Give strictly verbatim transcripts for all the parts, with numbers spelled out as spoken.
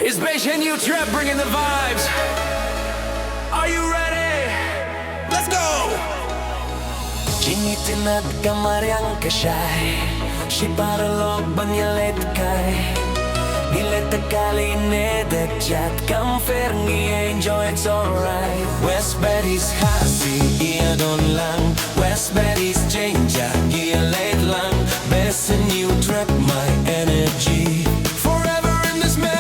It's Beijing new trap bringing the vibes. Are you ready? Let's go! Jingïatynnad ka mariang ka shai. Shi paralok ban ïaleit kai. Ngi leit da kali ne da jet, kam fair, ngi enjoy, it's alright. West Baddies Khasi ïa don lang. West Baddies Jaiñtia ïaleit lang. Best new trap, my energy. Forever in this melody.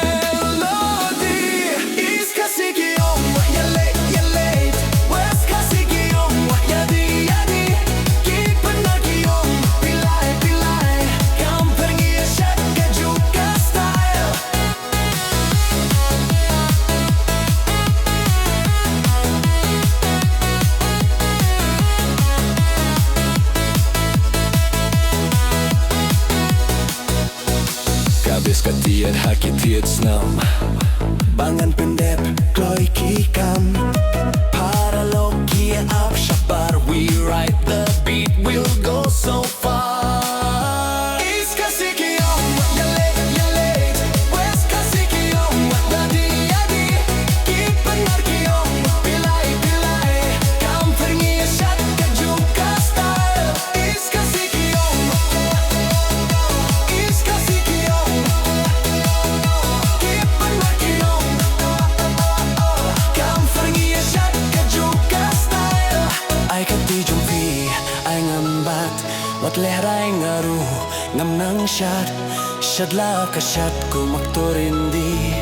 East Khasi ki ong, wat ïaleit, ïaleit. West Khasi ki ong, wat ïadi, ïadi. Ki Pnar ki ong, pylai, pylai. Kam pyrngi shat ka juk ka style. Ka bes ka tied ha ki tied snam. Ba ngan pyndep kloi ki kam. Paralok ki ap shabar, we ride the beat, we'll go so far. East Khasi ki ong, ïaleit, ïaleit. West Khasi ki ong, wat ïadi, ïadi. Ki Pnar ki ong, pylai, pylai. Kam pyrngi shat ka juk ka style. East Khasi ki ong, East Khasi ki ong, ki Pnar ki ong. Kam pyrngi shat ka juk ka style. Ai ka ti jong phi, ai ngam bat. Wat lehrai nga ruh ngam nang shad. Shad la ka shad kum actor Hindi.